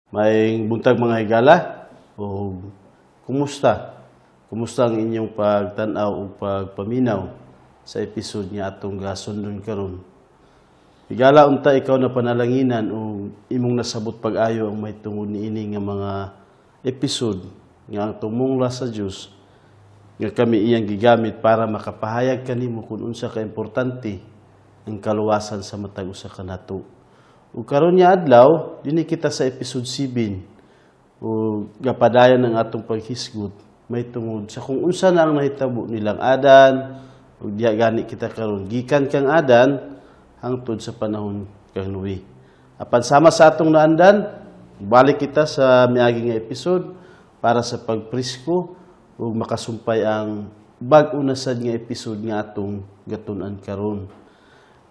Maayong buntag, mga higala, o kumusta? Kumusta ang inyong pagtan-aw o pagpaminaw sa episode nga atong gasundon karon? Higala, unta ikaw na panalanginan o imong nasabot pag-ayo ang mahitungod niini nga mga episode nga ang tumungla sa Dios nga kami iyang gigamit para makapahayag kanimo kung unsa ka importante ang kaluwasan sa matag usa kanato. Ug karon nga adlaw, dinhi kita sa episode 7 o gapadayon ang atong paghisgot mahitungod sa kung unsa na ang nahitabo nilang Adan, ug diha gani kita karon gikan kang Adan hangtod sa panahon kang Noe. Apan sama sa atong naandan, balik kita sa miagi nga episode para sa pagpresko ug makasumpay ang bag-o na sad nga episode nga atong gatun-an karon.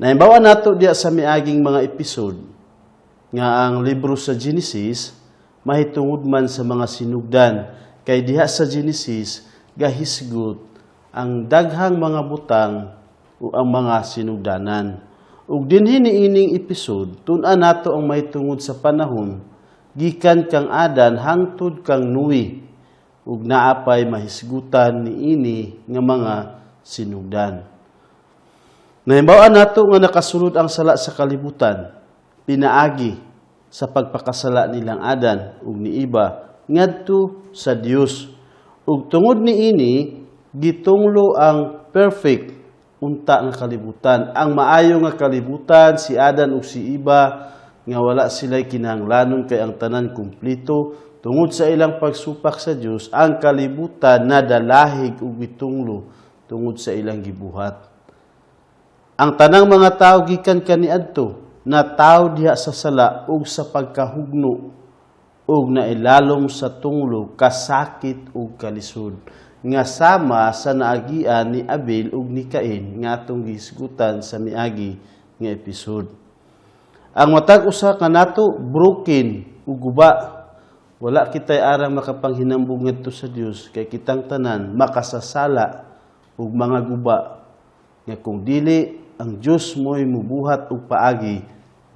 Nahibaw nato diya sa miaging mga episode nga ang libro sa Genesis mahitungod man sa mga sinugdan, kay diha sa Genesis gahisgot ang daghang mga butang o ang mga sinugdanan. Ug dinhi niining episode, tun-an nato ang mahitungod sa panahon gikan kang Adan hangtod kang Noe ug naapay mahisgutan niini nga mga sinugdan. Nahibaw nato nga nakasulod ang sala sa kalibutan pinaagi sa pagpakasala nilang Adan ug ni Iba ngadto sa Dios. Ug tungod niini, gitunglo ang perfect unta nga kalibutan. Ang maayo nga kalibutan, si Adan ug si Iba nga wala sila'y kinahanglanon kay ang tanan kumpleto. Tungod sa ilang pagsupak sa Dios, ang kalibutan nadalahig ug gitunglo tungod sa ilang gibuhat. Ang tanang mga tao gikan kaniadto natawo diha sa sala ug sa pagkahugno ug nailalom sa tunglo, kasakit ug kalisod nga sama sa naagian ni Abel ug ni Cain nga atong gihisgutan sa miagi nga episode. Ang matag usa kanato broken ug guba. Wala kitay arang makapanghinambog ngadto sa Dios kay kitang tanan makasasala ug mga guba nga kung dili ang Dios mo'y mubuhat og paagi,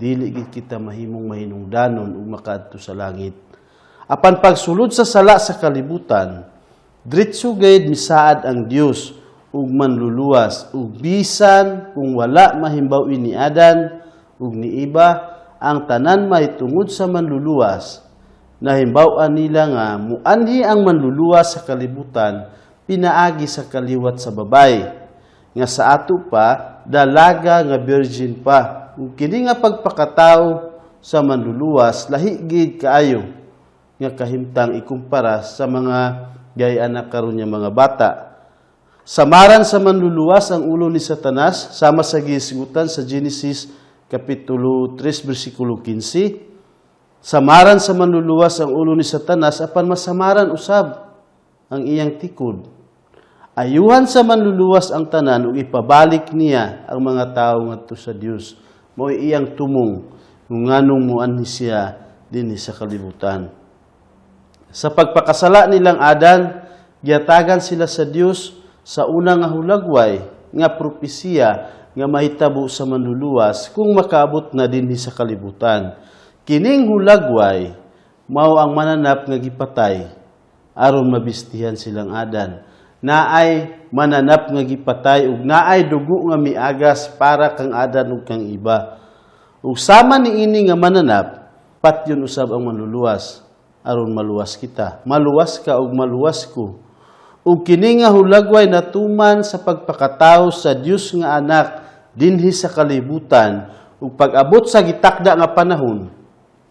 dili gid kita mahimong mahinungdanon ug makaadto sa langit. Apan pagsulod sa sala sa kalibutan, diretso gayud misaad ang Dios ug manluluwas, ug bisan kung wala mahimbaw ni Adan ug ni Iba ang tanan mahitungod sa manluluwas, nahimbaw-an nila nga muanhi ang manluluwas sa kalibutan pinaagi sa kaliwat sa babay nga sa ato pa dalaga nga virgin pa. Ug kini nga pagpakatao sa manluluwas lahi gid kaayo nga kahimtang ikumpara sa mga gay anak karon nga mga bata. Samaran sa manluluwas ang ulo ni Satanas, sama sa gihisgutan sa Genesis kapitulo 3 bersikulo 15. Samaran sa manluluwas ang ulo ni Satanas, apan masamaran usab ang iyang tikod. Ayuhan sa manluluwas ang tanan ug ipabalik niya ang mga tawo ngadto sa Dios. Mao iyang tumong kung nganong muanhi siya dinhi sa kalibutan. Sa pagpakasala nilang Adan, gihatagan sila sa Dios sa una nga hulagway nga propesiya nga mahitabo sa manluluwas kung makaabot na dinhi sa kalibutan. Kining hulagway mao ang mananap nga gipatay aron mabistihan silang Adan. Naay mananap nga gipatay ug naay dugo nga miagas para kang Adan ug kang Iba. Ug sama niini nga mananap, patyon usab ang manluluwas aron maluwas kita. Maluwas ka ug maluwas ko. Ug kini nga hulagway natuman sa pagpakatawo sa Dios nga anak dinhi sa kalibutan, ug pag-abot sa gitakda nga panahon,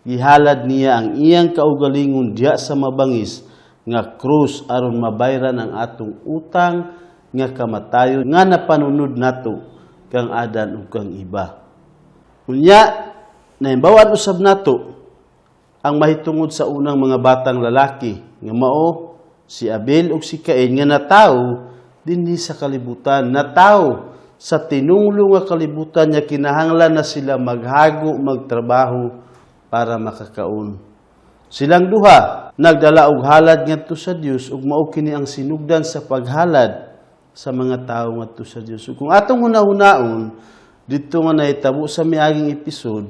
gihalad niya ang iyang kaugalingon diha sa mabangis nga krus aron mabayran ang atong utang nga kamatayon nga napanunod nato kang Adan ug kang Iba. Unya, nahimbawan usab nato ang mahitungod sa unang mga batang lalaki nga mao si Abel ug si Cain nga natawo dinhi sa kalibutan, natawo sa tinunglo nga kalibutan nga kinahanglan na sila maghago, magtrabaho para makakaon. Silang duha nagdala og halad ngadto sa Dios, ug mao kini ang sinugdan sa paghalad sa mga tawo ngadto sa Dios. Ug kung atong hunahunaon didto nga nahitabo sa miaging episode,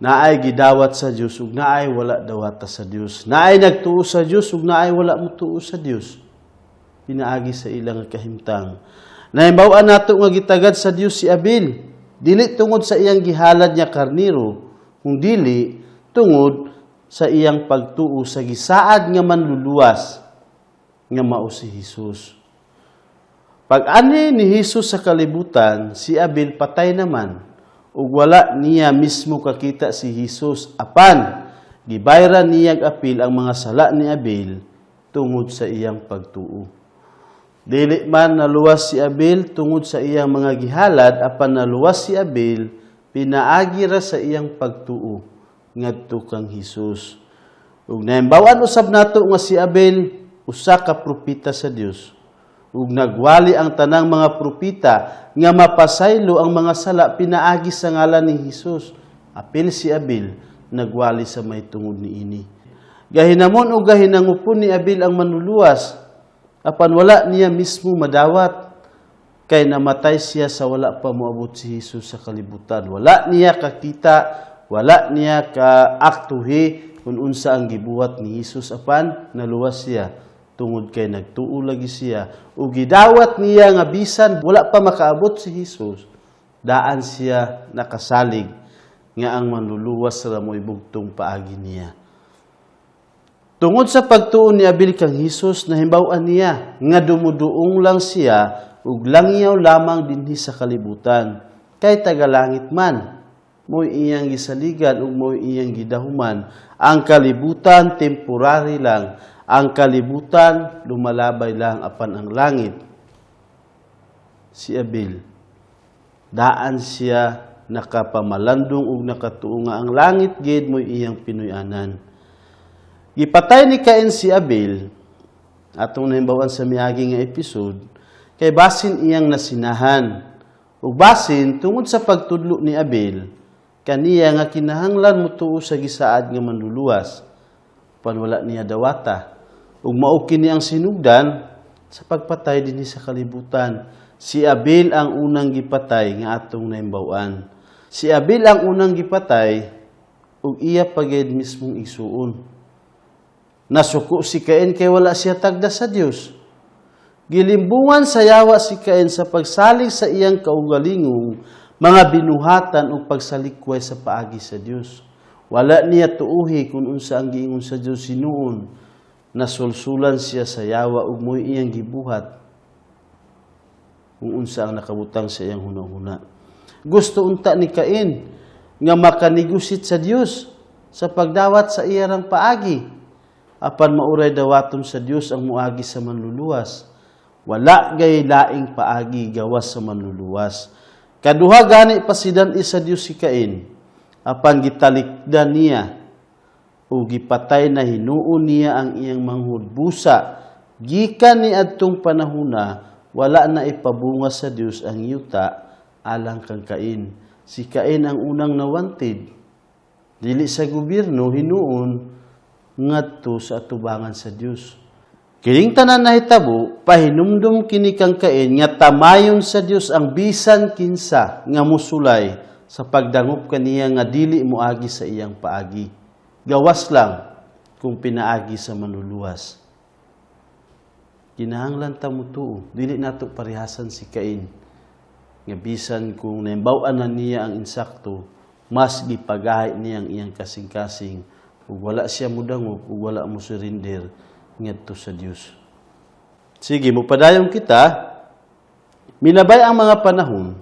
Naay gidawat sa Dios ug naay wala dawata sa Dios. Naay nagtuo sa Dios ug naay wala motuo sa Dios pinaagi sa ilang kahimtang. Nahibaw-an nato nga gitagad sa Dios si Abel dili tungod sa iyang gihalad nga karniro, kung dili tungod sa iyang pagtuo sa gisaad nga Manluluwas nga mao si Hesus. Pag-ani ni Hesus sa kalibutan, si Abel patay naman ug wala niya mismo kakita si Hesus, apan gibayran niyag apil ang mga sala ni Abel tungod sa iyang pagtuo. Dili man naluwas si Abel tungod sa iyang mga gihalad, apan naluwas si Abel pinaagi ra sa iyang pagtuo ngadto kang Hesus. Ug nahibaw-an usab nato nga si Abel usa ka propeta sa Dios. Ug nagwali ang tanang mga propeta nga mapasaylo ang mga sala pinaagi sa ngalan ni Hesus. Apil si Abel nagwali sa may tungod niini. Gahinamon o gahinangupon ni Abel ang Manluluwas, apan wala niya mismo madawat kay namatay siya sa wala pa moabot si Hesus sa kalibutan. Wala niya kakita, wala niya kaaktuhi kung unsa ang gibuhat ni Hesus, apan naluwas siya tungod kay nagtuo lagi siya ug gidawat niya nga bisan wala pa makaabot si Hesus, daan siya nakasalig nga ang Manluluwas ra mo'y bugtong paagi niya. Tungod sa pagtuo ni Abel kang Hesus, nahibaw-an niya nga dumuduong lang siya ug langyaw lamang dinhi sa kalibutan. Kay tagalangit man, mo'y iyang gisaligan ug mo'y iyang gidahuman. Ang kalibutan temporary lang, ang kalibutan lumalabay lang, apan ang langit. Si Abel, daan siya nakapamalandong ug nakatuo nga ang langit gid mo'y iyang pinuy-anan. Gipatay ni Cain si Abel, atong nahibaw-an sa miagi nga episode, kay basin iyang nasinahan. Ug basin tungod sa pagtudlo ni Abel kaniya nga kinahanglan motuo sa gisaad nga Manluluwas, pan wala niya dawata. Ug mao kini ang sinugdan sa pagpatay dinhi sa kalibutan. Si Abel ang unang gipatay nga atong nahibaw-an. Si Abel ang unang gipatay ug iya pa gyud mismong igsuon. Nasuko si Cain kay wala siya tagda sa Dios. Gilimbungan sa yawa si Cain sa pagsalig sa iyang kaugalingong mga binuhatan ug pagsalikway sa paagi sa Dios. Wala niya tuuhi kung unsa ang giingon sa Dios sinuon. Nasulsulan siya sa yawa ug mo'y iyang gibuhat kung unsa ang nakabutang sa iyang hunahuna. Gusto unta ni Cain nga makanegosyate sa Dios sa pagdawat sa iyang paagi. Apan mao ray dawaton sa Dios ang muagi sa Manluluwas. Wala gay laing paagi gawas sa Manluluwas. Kaduha gani pasidan-i sa Dios si Cain. Apan gitalikdan niya o gipatay na hinuon niya ang iyang manghud busa. Gikan ni adtong panahuna, wala na ipabunga sa Dios ang yuta alang kang Cain. Si Cain ang unang na-wanted. Dili sa gobyerno, hinuon ngadto sa atubangan sa Dios. Kining tanan nahitabo, pahinumdum kini kang Cain nga tamayon sa Dios ang bisan kinsa nga musulay sa pagdangop kaniya nga dili moagi sa iyang paagi. Gawas lang kung pinaagi sa Manluluwas. Kinahanglan ta mutuo, dili nato parehasan si Cain nga bisan kung nahibaw-an na niya ang insakto, mas gipagahi niya ang iyang kasing-kasing ug wala siya mudangop ug wala mo surrender ngadto sa Dios. Sige, mupadayon kita. Milabay ang mga panahon,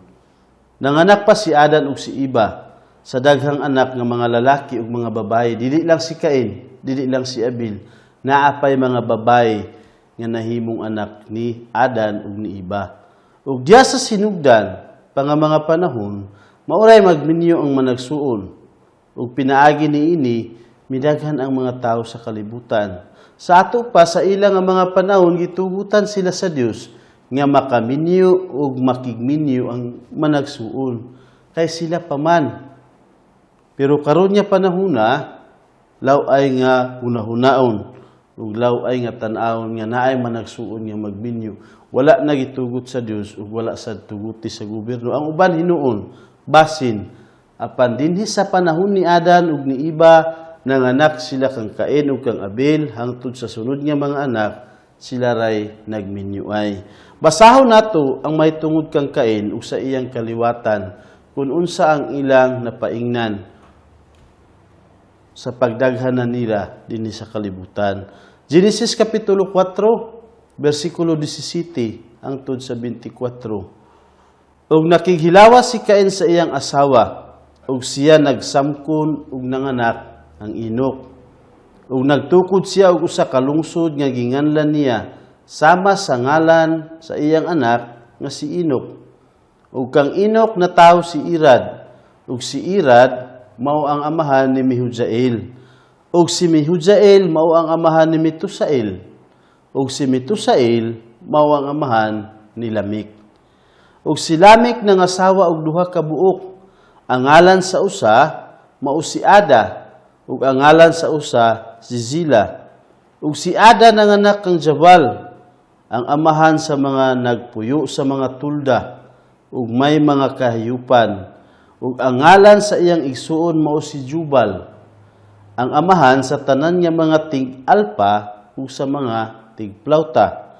nanganak pa si Adan ug si Iba sa daghang anak nga mga lalaki ug mga babaye. Dili lang si Cain, dili lang si Abel, naa pay mga babaye nga nahimong anak ni Adan ug ni Iba. Ug diya sa sinugdan pa nga mga panahon, mao ray magminyo ang managsuon. Ug pinaagi niini, midaghan ang mga tao sa kalibutan. Sa ato pa sa ilang nga mga panahon, gitugutan sila sa Dios nga makaminyo ug makigminyo ang managsuon kay sila pa man. Pero karon nga panahona, law-ay nga hunahunaon ug law-ay nga tan-awon nga naay managsuon nga magminyo. Wala na gitugot sa Dios ug wala sa tuguti sa gobyerno. Ang uban hinuon basin Apan dinhi sa panahon ni Adan ug ni Iba, nanganak sila kang Cain ug kang Abel hangtod sa sunod nga mga anak sila ray nagminyuay. Basahon nato ang mahitungod kang Cain ug sa iyang kaliwatan kung unsa ang ilang napaingnan sa pagdaghan na nila dinhi sa kalibutan. Genesis Kapitulo 4, versikulo 17 hangtod sa 24. Ug nakighilawas si Cain sa iyang asawa, ug siya nagsamkon ug nanganak ang Enoch. Ug nagtukod siya og usa ka lungsod nga ginganlan niya sama sa ngalan sa iyang anak nga si Enoch. Ug kang Enoch natawo si Irad, ug si Irad mao ang amahan ni Mehujael. Ug si Mehujael mao ang amahan ni Metusael. Ug si Metusael mao ang amahan ni Lamec. Ug si Lamec nangasawa og duha ka buok. Ang ngalan sa usa mao si Ada, ug ang ngalan sa usa si Zila. Ug si Ada nanganak kang Jabal, ang amahan sa mga nagpuyo sa mga tulda ug may mga kahayupan. Ug ang ngalan sa iyang igsuon mao si Jubal, ang amahan sa tanan nga mga tig-alpa ug sa mga tigplauta.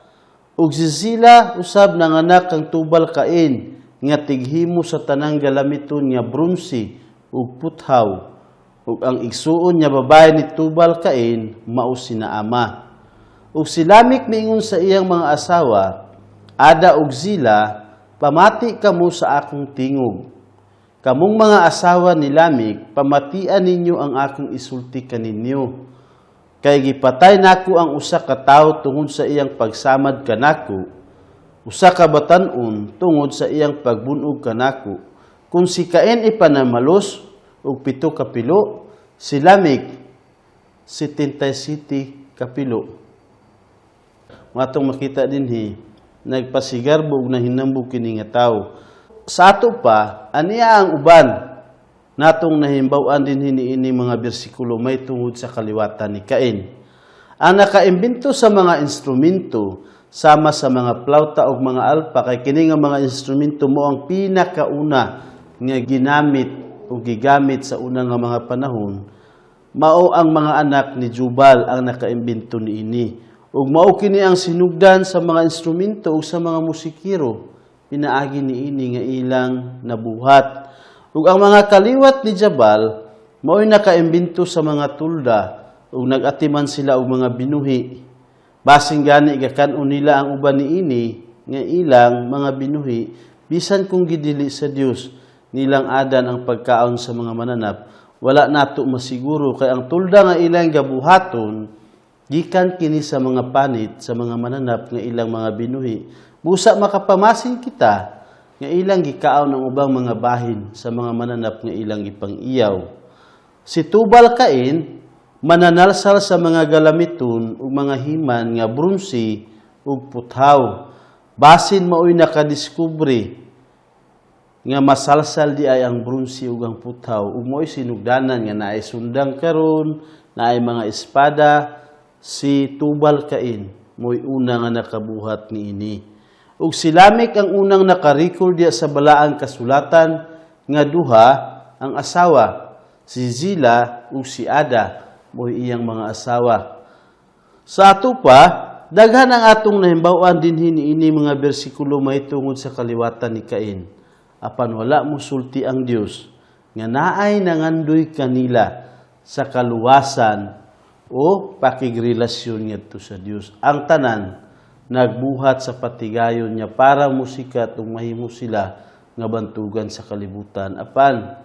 Ug si Zila usab nanganak kang Tubal Cain nga tighimo sa tanang galamiton nga bronse ug puthaw. Ug ang igsuon nga babae ni Tubal Cain mao si Naama. Ug si Lamec miingon sa iyang mga asawa, "Ada ug Zila, pamati kamo sa akong tingog. Kamong mga asawa ni Lamec, pamatian ninyo ang akong isulti kaninyo. Kay gipatay nako ang usa ka tawo tungod sa iyang pagsamad kanako, usa ka batan-on tungod sa iyang pagbun-og kanako. Kung si Cain ipanamalos og 7 ka pilo, si Lamec 77 ka pilo." Matong makita dinhi, nagpasigarbo ug nahinambog kini nga tawo. Sa ato pa, ania ang uban natong nahimbaw-an dinhi niini mga bersikulo may tungod sa kaliwatan ni Cain? Ang nakaimbento sa mga instrumento sama sa mga plauta ug mga alpa, kay kini nga mga instrumento mao ang pinakauna nga ginamit o gigamit sa una nga mga panahon, mao ang mga anak ni Jubal ang nakaimbento niini. Ug mao kini ang sinugdan sa mga instrumento ug sa mga musikero pinaagi niini nga ilang nabuhat. Ug ang mga kaliwat ni Jabal mao'y nakaimbento sa mga tulda ug nag-atiman sila og mga binuhi. Basin gani gakan-on nila ang uban niini nga ilang mga binuhi bisan kung gidili sa Dios nilang adan ang pagkaon sa mga mananap. Wala nato masiguro kay ang tulda nga ilang gabuhaton gikan kini sa mga panit sa mga mananap nga ilang mga binuhi. Busa makapamasin kita nga ilang gikaon ang ubang mga bahin sa mga mananap nga ilang ipang-iyaw. Si Tubal Cain mananalsal sa mga galamiton ug mga himan nga bronse ug puthaw. Basin mao'y nakadiskubre nga masalsal di ay ang bronse ug ang puthaw ug mao'y sinugdanan nga naay sundang karon, naay mga espada. Si Tubal Cain mo'y una nga nakabuhat niini. Ug si Lamec ang unang nakarecord diya sa Balaang Kasulatan nga duha ang asawa, si Zila ug si Ada mo'y iyang mga asawa. Sa ato pa, daghan ang atong nahimbaw-an dinhi niini mga bersikulo mahitungod sa kaliwatan ni Cain. Apan wala mosulti ang Dios nga naay nangandoy kanila sa kaluwasan o pakigrelasyon ngadto sa Dios. Ang tanan nagbuhat sa patigayon niya para musikat ug mahimo sila nga bantugan sa kalibutan. Apan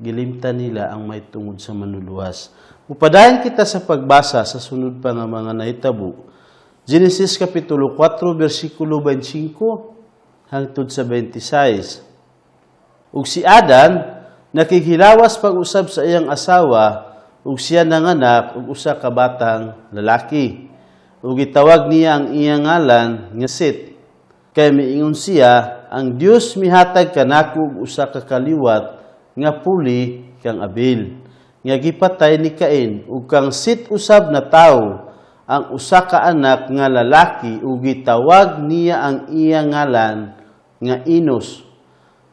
gilimtan nila ang may tungod sa Manluluwas. Mupadayon kita sa pagbasa sa sunod pa nga mga nahitabo. Genesis Kapitulo 4, versikulo 25 hangtod sa 26. Ug si Adan nakighilawas pag-usab sa iyang asawa ug siya nanganak og usa ka batang lalaki. Ug gitawag niya ang iyang ngalan nga Set. Kay miingon siya, "Ang Dios mihatag kanako og usa ka kaliwat nga puli kang Abel nga gipatay ni Cain." Ug kang Set usab natawo ang usa ka anak nga lalaki ug gitawag niya ang iyang ngalan nga Enos.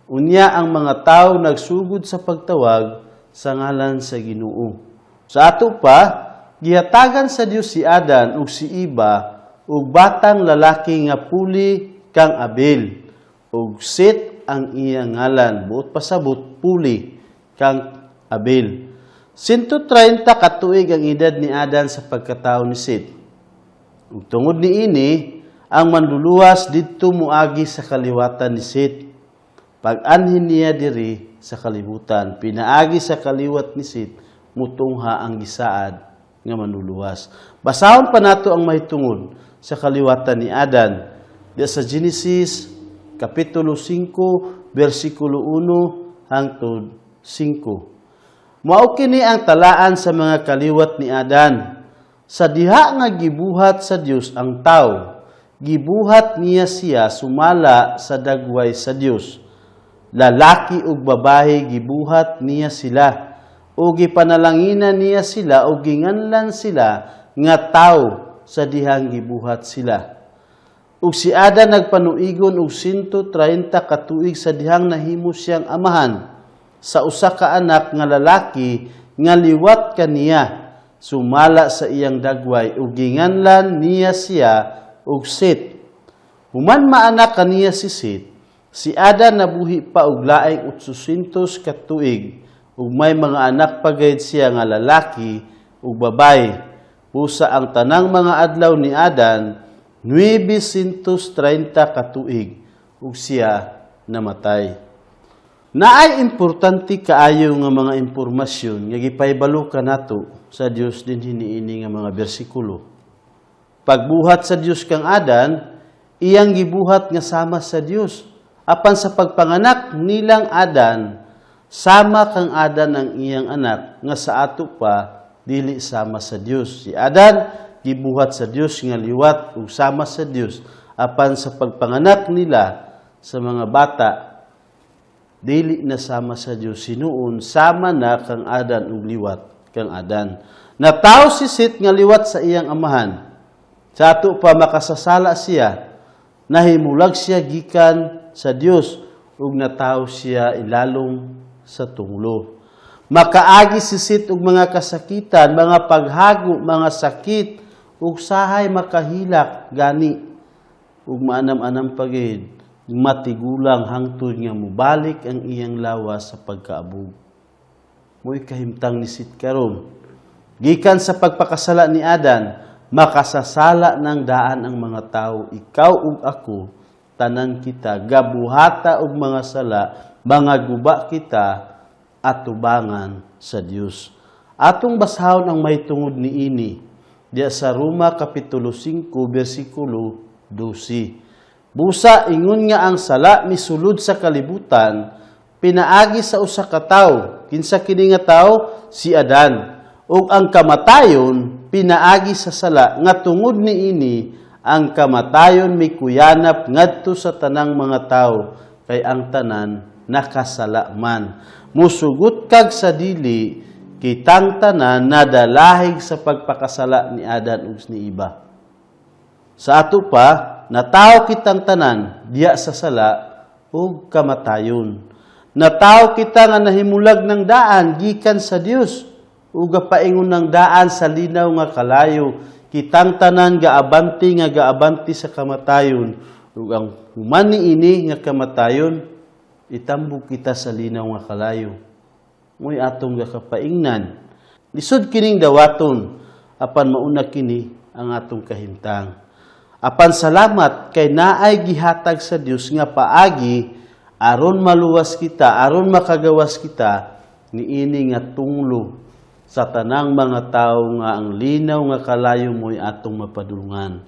Unya ang mga tawo nagsugod sa pagtawag sa ngalan sa Ginoo. Sa ato pa, gihatagan sa Dios si Adan ug si Iba og batang lalaki nga puli kang Abel, ug Set ang iyang ngalan, buot pasabot puli kang Abel. 130 ka tuig ang edad ni Adan sa pagkatawo ni Set. Ug tungod niini, ang Manluluwas didto moagi sa kaliwatan ni Set. Pag-anhin niya diri sa kalibutan, pinaagi sa kaliwat ni Set, mutungha ang gisaad nga Manluluwas. Basahon pa nato ang mahitungod sa kaliwatan ni Adan. Diya sa Genesis Kapitulo 5, versikulo 1 hangtod 5. Mao kini ang talaan sa mga kaliwat ni Adan. Sa diha nga gibuhat sa Dios ang tao, gibuhat niya siya sumala sa dagway sa Dios. Lalaki ug babahe gibuhat niya sila. O gipanalanginan niya sila o ginganlan sila nga tao sa dihang gibuhat sila. Ug si Adan nagpanuigon og 130 ka tuig sa dihang nahimo siyang amahan sa usa ka anak nga lalaki nga liwat kaniya sumala sa iyang dagway, ug ginganlan niya siya og Set. Human maanak kaniya si Set, si Adan nabuhi pa og laing 800 ka tuig ug may mga anak pa gayud siya nga lalaki ug babaye. Busa ang tanang mga adlaw ni Adan 930 ka tuig, ug siya namatay. Naay importante kaayo nga mga impormasyon nga gipahibalo kanato sa Dios dinhi niini nga mga bersikulo. Pagbuhat sa Dios kang Adan, iyang gibuhat nga sama sa Dios. Apan sa pagpanganak nilang Adan, sama kang Adan ang iyang anak nga sa ato pa dili sama sa Dios. Si Adan gibuhat sa Dios nga liwat ug sama sa Dios. Apan sa pagpanganak nila sa mga bata, dili na sama sa Dios. Sinuon sama na kang Adan ug liwat kang Adan. Natawo si Set nga liwat sa iyang amahan. Sa ato pa makasasala siya, nahimulag siya gikan sa Dios ug natawo siya ilalom sa tunglo. Makaagi si Set og mga kasakitan, mga paghago, mga sakit, ug sahay makahilak gani ug maanam-anam pagid matigulang hangtod nga mobalik ang iyang lawas sa pagkaabog. Mo'y kahimtang ni Set karon. Gikan sa pagpakasala ni Adan, makasasala ng daan ang mga tao, ikaw ug ako, tanan kita, gabuhata og mga sala, mga guba kita, atubangan sa Dios. Atong basahon ang mahitungod niini diya sa Roma Kapitulo 5, versikulo 12. Busa ingon nga ang sala misulod sa kalibutan pinaagi sa usa ka tawo. Kinsa kini nga tawo? Si Adan. Ug ang kamatayon pinaagi sa sala, nga tungod niini ang kamatayon mikuyanap ngadto sa tanang mga tawo, kay ang tanan nakasala man. Musugot kag sa dili, kitang tanan nadalahig sa pagpakasala ni Adan ug ni Iba. Sa ato pa, natawo kitang tanan diya sa sala ug kamatayon. Natawo kita nga nahimulag ng daan gikan sa Dios ug gapaingon ng daan sa linaw nga kalayo. Kitang tanan gaabante nga gaabante sa kamatayon, ug ang human niini nga kamatayon, itambog kita sa linaw nga kalayo. Mo'y atong gakapaingnan. Lisod kining dawaton, apan mauna kini ang atong kahimtang. Apan salamat kay naay gihatag sa Dios nga paagi aron maluwas kita, aron makagawas kita niini nga tunglo sa tanang mga tawo nga ang linaw nga kalayo mo'y atong mapadulngan.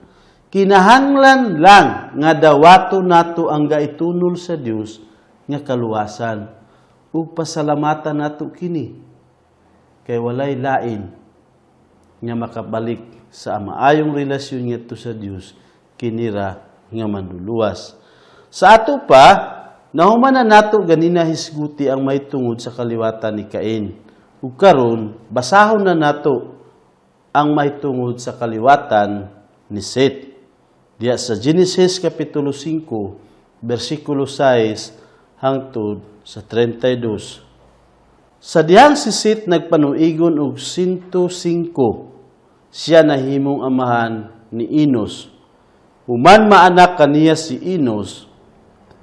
Kinahanglan lang nga dawato nato ang gaitunol sa Dios nga kaluwasan, ug pasalamatan nato kini kay walay lain nga makabalik sa maayong relasyon ngadto sa Dios, kinira nga Manluluwas. Sa ato pa, nahuman na nato ganina hisguti ang mahitungod sa kaliwatan ni Cain. Ug karon basahon na nato ang mahitungod sa kaliwatan ni Seth. Diya sa Genesis Kapitulo 5, versikulo 6 hangtod sa 32. Sa dihang si Set nagpanuigon og 105, siya nahimong amahan ni Enos. Human maanak kaniya si Enos,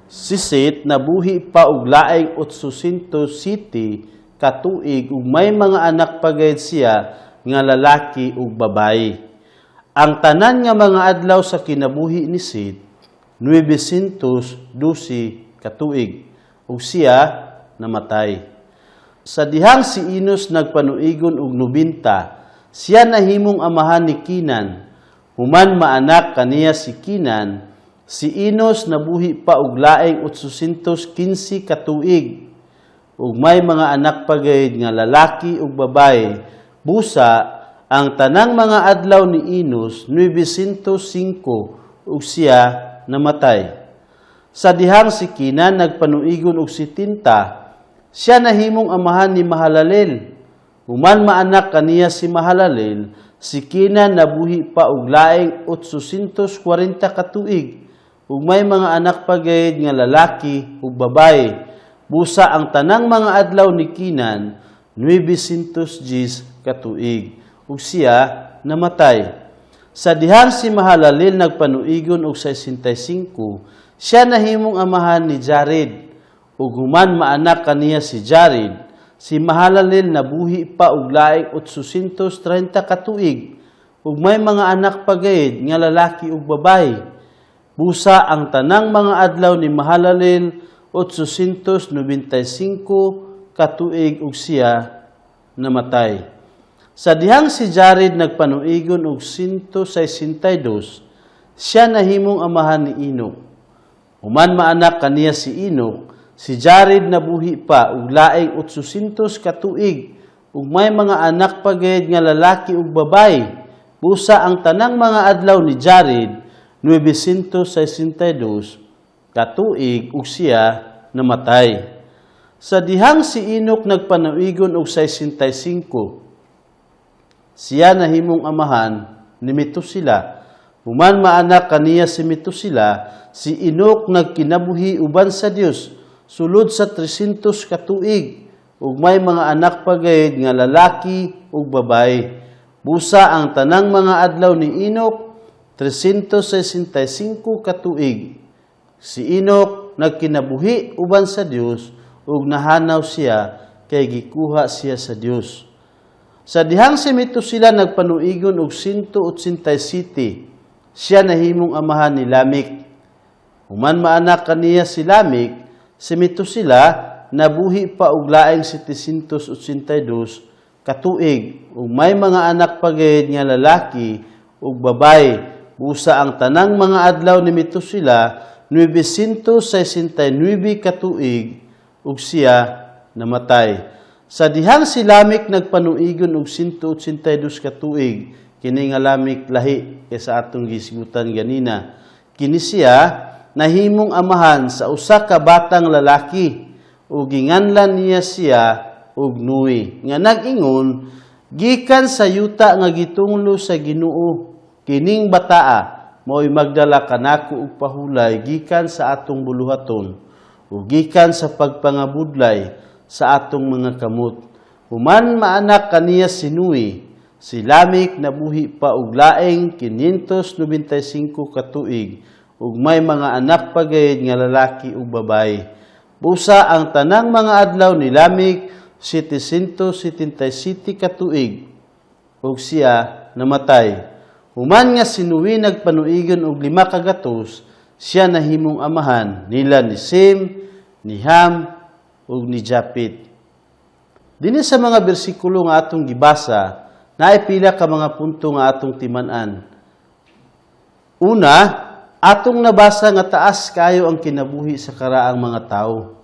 si Set nabuhi pa og laing 807 ka tuig ug may mga anak pa gayud siya nga lalaki ug babayi. Ang tanan nga mga adlaw sa kinabuhi ni Set, 912 ka tuig, ug siya namatay. Sa dihang si Enos nagpanuigon og 90, siya nahimong amahan ni Kenan. Human maanak kaniya si Kenan, si Enos nabuhi pa og laing 815 ka tuig ug may mga anak pa gayud nga lalaki ug babaye. Busa ang tanang mga adlaw ni Enos, 905, ug siya namatay. Sa dihang si Kenan nagpanuigon og 70, siya nahimong amahan ni Mahalalel. Human maanak kaniya si Mahalalel, si Kenan nabuhi pa og laing 840 ka tuig ug may mga anak pa gayud nga lalaki ug babaye. Busa ang tanang mga adlaw ni Kenan, 910 ka tuig, ug siya namatay. Sa dihang si Mahalalel nagpanuigon og 65, siya nahimong amahan ni Jared. Ug human maanak kaniya si Jared, si Mahalalel nabuhi pa og laing 830 ka tuig ug may mga anak pa gayud nga lalaki ug babayi. Busa ang tanang mga adlaw ni Mahalalel, 895 ka tuig, ug siya namatay. Sa dihang si Jared nagpanuigon og 162, siya nahimong amahan ni Enoch. Human maanak kaniya si Enoch, si Jared nabuhi pa og laing 800 ka tuig ug may mga anak pa gayud nga lalaki ug babayi. Busa ang tanang mga adlaw ni Jared, 962 ka tuig, ug siya namatay. Sa dihang si Enoch nagpanuigon og 65, siya nahimong amahan ni Metusela. Human maanak kaniya si Metusela, si Enoch nagkinabuhi uban sa Dios sulod sa 300 ka tuig ug may mga anak pa gayud nga lalaki ug babayi. Busa ang tanang mga adlaw ni Enoch, 365 ka tuig. Si Enoch nagkinabuhi uban sa Dios ug nahanaw siya kay gikuha siya sa Dios. Sa dihang si Metusela nagpanuigon og 187, siya nahimong amahan ni Lamech. Human maanak kaniya si Lamech, si Metusela nabuhi pa og laing 782 ka tuig ug may mga anak pa gayud nga lalaki ug babayi. Busa ang tanang mga adlaw ni Metusela, 969 ka tuig, ug siya namatay. Sa dihang si Lamech nagpanuigon og 182 ka tuig, kini nga Lamech lahi kaysa atong gisgutan ganina. Kini siya nahimong amahan sa usa ka batang lalaki ug ginganlan niya siya og Noe nga nag-ingon, "Gikan sa yuta nga gitunglo sa Ginoo, kining bataa mao'y magdala kanako og pahulay gikan sa atong buluhaton ug gikan sa pagpangabudlay sa atong mga kamot." Human maanak kaniya si Noe, si Lamech nabuhi pa og laing 595 ka tuig ug may mga anak pa gayud nga lalaki ug babayi. Busa ang tanang mga adlaw ni Lamech, 777 ka tuig, ug siya namatay. Human nga si Noe nagpanuigon og 500, siya nahimong amahan nila ni Sem, ni Ham ug ni Japet. Dinhi sa mga bersikulo nga atong gibasa, naay pila ka mga punto nga atong timan-an. Una, atong nabasa nga taas kayo ang kinabuhi sa karaang mga tao.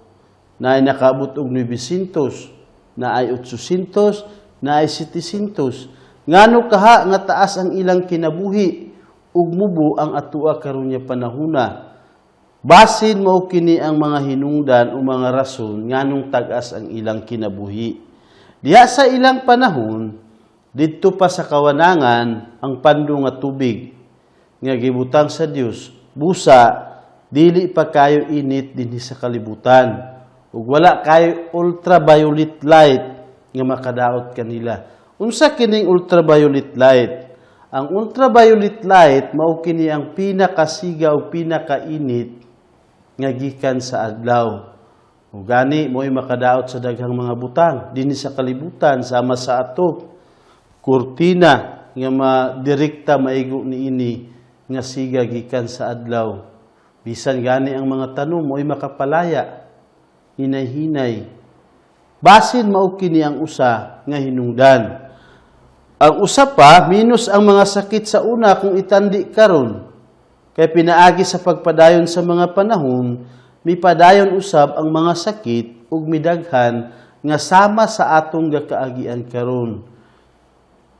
Naay nakaabot og 900, naay 800, naay 700. Ngano kaha nga taas ang ilang kinabuhi ug mubo ang atua karon nga panahuna? Basin mao kini ang mga hinungdan o mga rason nganong tag-as ang ilang kinabuhi. Diha sa ilang panahon, didto pa sa kawanangan ang pando nga tubig nga gibutang sa Dios. Busa Dili pa kayo init dinhi sa kalibutan. Ug wala kayo ultraviolet light nga makadaot kanila. Unsa kining ultraviolet light? Ang ultraviolet light mao kini ang pinakasiga o pinakainit nga gikan sa adlaw. Ug gani mo'y makadaot sa daghang mga butang dinhi sa kalibutan, sama sa ato kurtina nga madirekta maigo niini nga siga gikan sa adlaw. Bisan gani ang mga tanom mo'y makapalaya hinay-hinay. Basin mao kini ang usa nga hinungdan. Ang usa pa, minus ang mga sakit sa una kung itandi karon. Kay pinaagi sa pagpadayon sa mga panahon, mipadayon usab ang mga sakit ug midaghan nga sama sa atong gakaagian karon.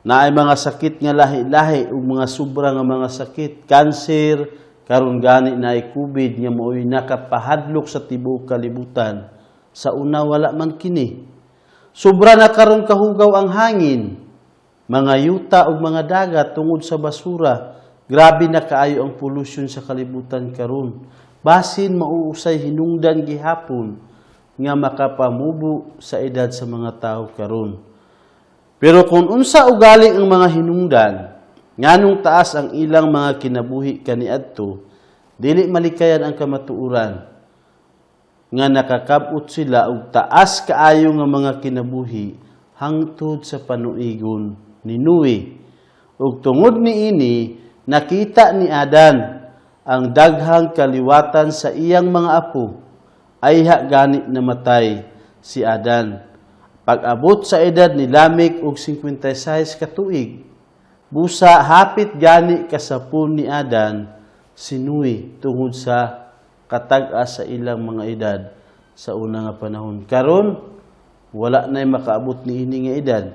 Naay mga sakit nga lahi-lahi ug mga sobra nga mga sakit, kanser, karon gani naay COVID nga mao'y nakapahadlok sa tibuok kalibutan. Sa una wala man kini. Sobra na karon kahugaw ang hangin, mga yuta ug mga dagat tungod sa basura. Grabe na kaayo ang pollution sa kalibutan karon. Basin mauusay hinungdan gihapon nga makapamubo sa edad sa mga tao karon. Pero kung unsa ugali ang mga hinungdan, nganong taas ang ilang mga kinabuhi kaniadto, dili malikayan ang kamatuoran nga nakakabot sila og taas kaayo nga mga kinabuhi hangtod sa panuigon ni Noe. Ug tungod niini, nakita ni Adan ang daghang kaliwatan sa iyang mga apo. Ayha gani namatay si Adan pag-abot sa edad ni Lamec og 56 ka tuig. Busa hapit gani kasapon ni Adan si Noe tungod sa katag-a sa ilang mga edad sa una nga panahon. Karon wala na'y makaabot niini nga edad.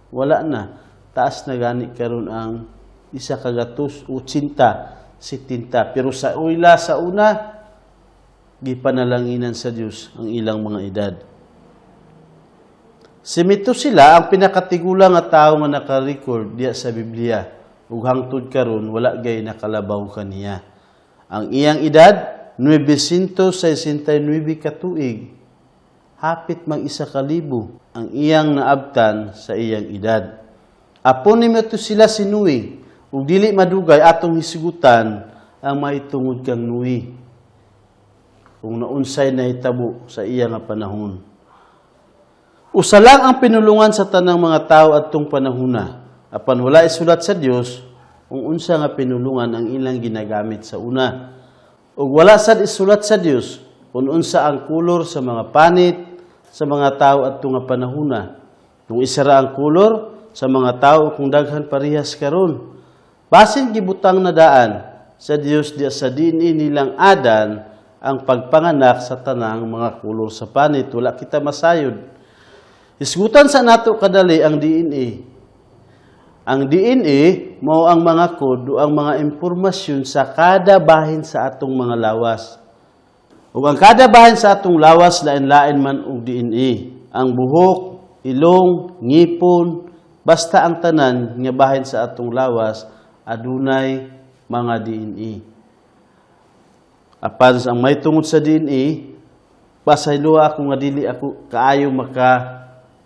Wala na. Taas na gani karon ang 180, 70. Pero sa ila sa una, gipanalanginan sa Dios ang ilang mga edad. Si Metusela ang pinakatigulang nga tawo nga naka-record diya sa Biblia, ug hangtod karon wala gay nakalabaw kaniya. Ang iyang edad, 969 ka tuig. Hapit mag 1,000 ang iyang naabtan sa iyang edad. Apo ni Metusela si Noe, ug dili madugay atong hisgutan ang maitungod kang Noe, kung naunsay nahitabo sa iya nga panahon. Usa lang ang pinulungan sa tanang mga tao adtong panahona. Apan wala isulat sa Dios kung unsa nga pinulungan ang ilang ginagamit sa una. Ug wala sad isulat sa Dios kung unsa ang kolor sa mga panit sa mga tao adto nga panahona. Kung isa ra ang kolor sa mga tao, kung daghan parehas karon. Basin gibutang na daan sa Dios diya sa DNA nilang Adan ang pagpanganak sa tanang mga kolor sa panit. Wala kita masayod. Hisgutan sa nato kadali ang DNA. Ang DNA mao ang mga code o ang mga impormasyon sa kada bahin sa atong mga lawas. Ug ang kada bahin sa atong lawas, lain-lain man og DNA. Ang buhok, ilong, ngipon, basta ang tanan nga bahin sa atong lawas adunay mga DNA. Apan ang may tungod sa DNA, pasayloa ako nga dili ako kaayo maka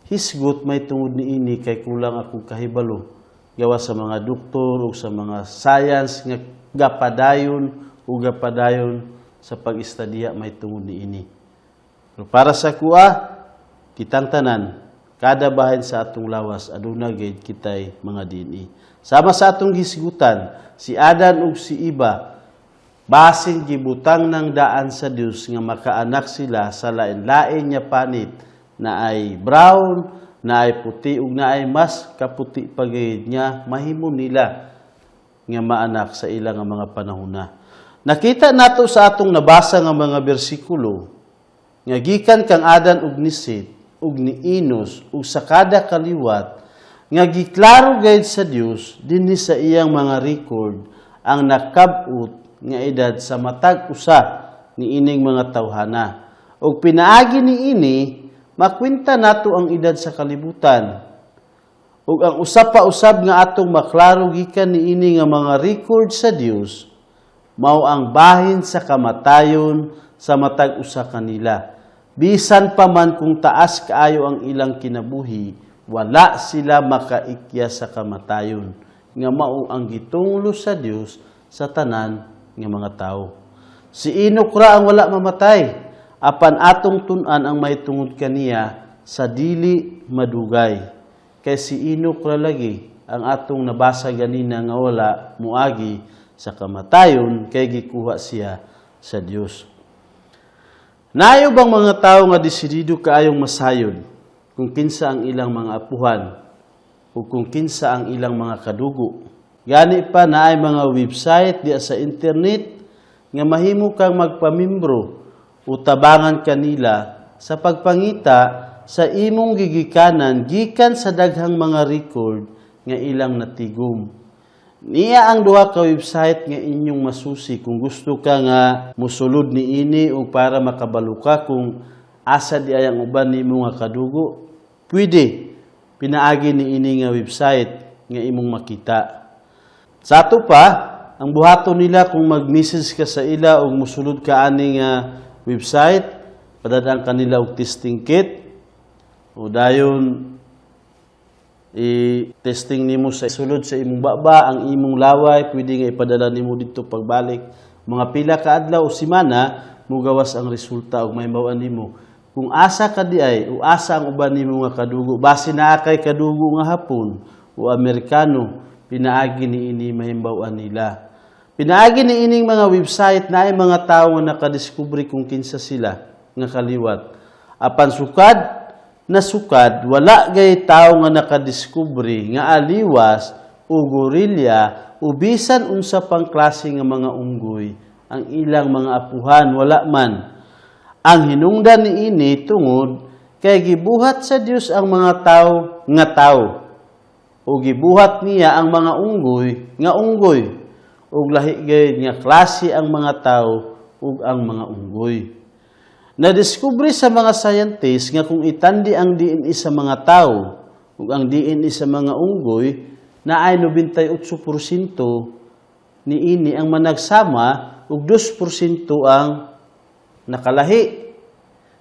hisgot may tungod niini kay kulang ako kahibalo gawa sa mga doktor o sa mga science nga gapadayon o gapadayon sa pag-istadya may tungod niini. Pero para sa kuha, kitang tanan, kada bahin sa atong lawas, aduna gid kitay mga DNA. Sama sa atong hisgutan, si Adan ug si Iba, basin gibutang ng daan sa Dios nga makaanak sila sa lain-lain nga panit, na ay brown, na ay puti ug na ay mas kaputi pa gayud nga mahimo nila nga maanak sa ilang nga mga panahona. Nakita nato sa atong nabasa nga mga bersikulo nga gikan kang Adan ug ni Seth ug ni Enos ug sa kada kaliwat nga giklaro gayud sa Dios dinhi sa iyang mga record ang nakab-ot nga edad sa matag usa ni ining mga tawhana. Ug pinaagi niini, makwenta nato ang edad sa kalibutan. Ug ang usa pa usab nga atong maklaro gikan niini nga mga record sa Dios, Mao ang bahin sa kamatayon sa matag usa kanila. Bisan pa man kung taas kaayo ang ilang kinabuhi, wala sila makaikya sa kamatayon nga mao ang gitunglo sa Dios sa tanan nga mga tawo. Si Enoch ra ang wala mamatay, apan atong tun-an ang mahitungod kaniya sa dili madugay. Kay si Enoch ra lagi ang atong nabasa ganina nga wala muagi sa kamatayon kay gikuha siya sa Dios. Naay ubang mga tawo nga desidido kaayong masayod kung kinsa ang ilang mga apuhan o kung kinsa ang ilang mga kadugo. Gani pa naay mga website diya sa internet nga mahimo kang magpamimbro o tabangan kanila sa pagpangita sa imong gigikanan gikan sa daghang mga record nga ilang natigom. Niya ang duha ka website nga inyong masusi kung gusto ka nga musulod niini o para makabalo ka kung asa di ay ang uban nimo nga kadugo. Pwede pinaagi niini nga website nga imong makita. Sa ato pa, ang buhaton nila kung mag-message ka sa ila o musulod ka ani nga website, padad-an kanila og testing kit o dayon i-testing nimo sa sulod sa imong baba ang imong laway, pwede nga ipadala nimo didto pagbalik. Mga pila ka adlaw o semana, mugawas ang resulta ug mahibaw-an nimo kung asa ka di ay o asa ang uban nimo nga kadugo. Base naa kay kadugo nga Hapon o Amerikano, pinaagi niini mahibaw-an nila. Pinaagi niining mga website, naay mga tawo nga nakadiskubre kung kinsa sila nga kaliwat. Apan sukad na sukad, wala gay tawo nga nakadiskubre nga aliwas o gorilya o bisan unsa pang klase nga mga unggoy ang ilang mga apuhan, wala man. Ang hinungdan niini tungod kay gibuhat sa Dios ang mga tawo nga tawo o gibuhat niya ang mga unggoy nga unggoy, ug lahi gayud nga klase ang mga tawo ug ang mga unggoy. Nadiskubre sa mga scientist nga kung itandi ang DNA sa mga tao ug ang DNA sa mga unggoy, naay 98% niini ang managsama ug 2% ang nakalahi.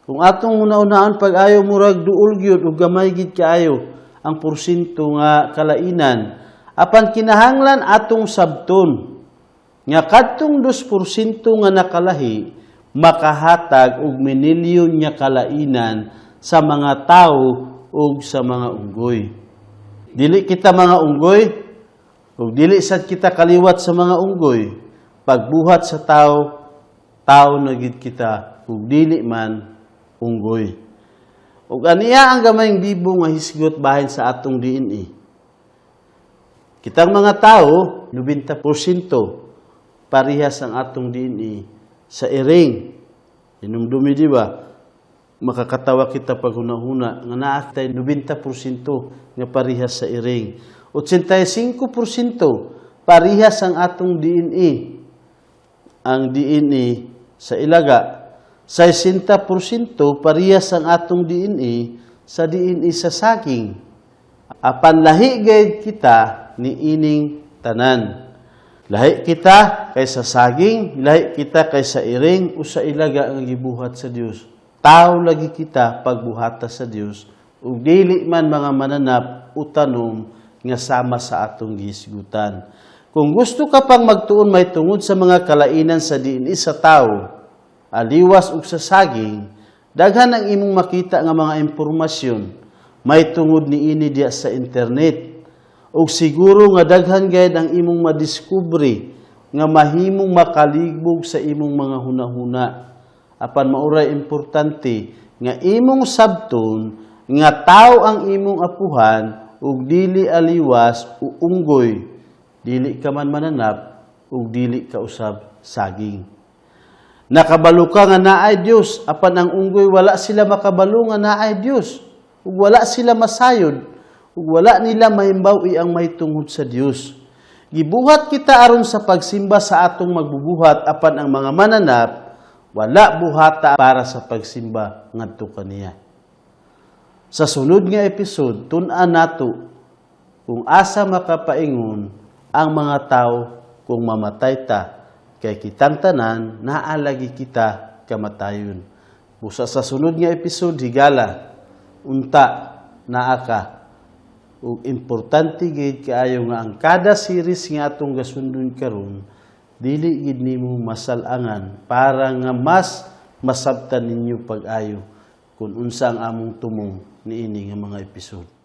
Kung atong una-unaan pag-ayo, murag duol gyud ug gamay gid kaayo ang porsyento nga kalainan. Apan kinahanglan atong sabton nga kadtong 2% nga nakalahi makahatag og minilyon nga kalainan sa mga tawo ug sa mga unggoy. Dili kita mga unggoy ug dili sad kita kaliwat sa mga unggoy. Pagbuhat sa tao, tao na gid kita ug dili man unggoy. Ug aniya ang gamayng bibo nga hisgot bahin sa atong DNA. Kitang mga tao, 90% parehas ang atong DNA sa iring. Hinumdumi, di ba? Makakatawa kita pag hunahuna nga naa tay 90% nga parehas sa iring. 85% parehas ang atong DNA. Ang DNA sa ilaga. 60% parehas ang atong DNA sa DNA sa saging. Apan lahi gayud kita ni ining tanan. Lahi kita kaysa saging, lahi kita kaysa iring o sa ilaga ang gibuhat sa Dios. Tao lagi kita pagbuhata sa Dios ug dili man mga mananap o tanom nga sama sa atong gihisgutan. Kung gusto ka pang magtuon mahitungod sa mga kalainan sa DNA sa tao, aliwas ug sa saging, daghan ang imong makita nga mga impormasyon mahitungod niini diya sa internet. Ug siguro nga daghan gayud ang imong madiskubre nga mahimong makaligbog sa imong mga hunahuna. Apan mao ray importante nga imong sabton nga tao ang imong apuhan ug dili aliwas o unggoy. Dili ka man mananap ug dili ka usab saging. Nakabalo ka nga naay Dios, apan ang unggoy, wala sila makabalo nga naay Dios. Ug wala sila masayod ug wala nila mahimbaw ang mahitungod sa Dios. Gibuhat kita aron sa pagsimba sa atong magbubuhat, apan ang mga mananap wala buhata para sa pagsimba ngadto kaniya. Sa sunod nga episode, tun-an nato kung asa makapaingon ang mga tao kung mamatay ta. Kay kitang tanan, naa lagi kita kamatayon. Busa sa sunod nga episode, higala, unta, naa ka. Ug importante gid kaayo nga ang kada series nga atong gasundon karon, dili gid nimo masalangan para nga mas masabtan ninyo pag-ayo kung unsa ang among tumong niini nga mga episode.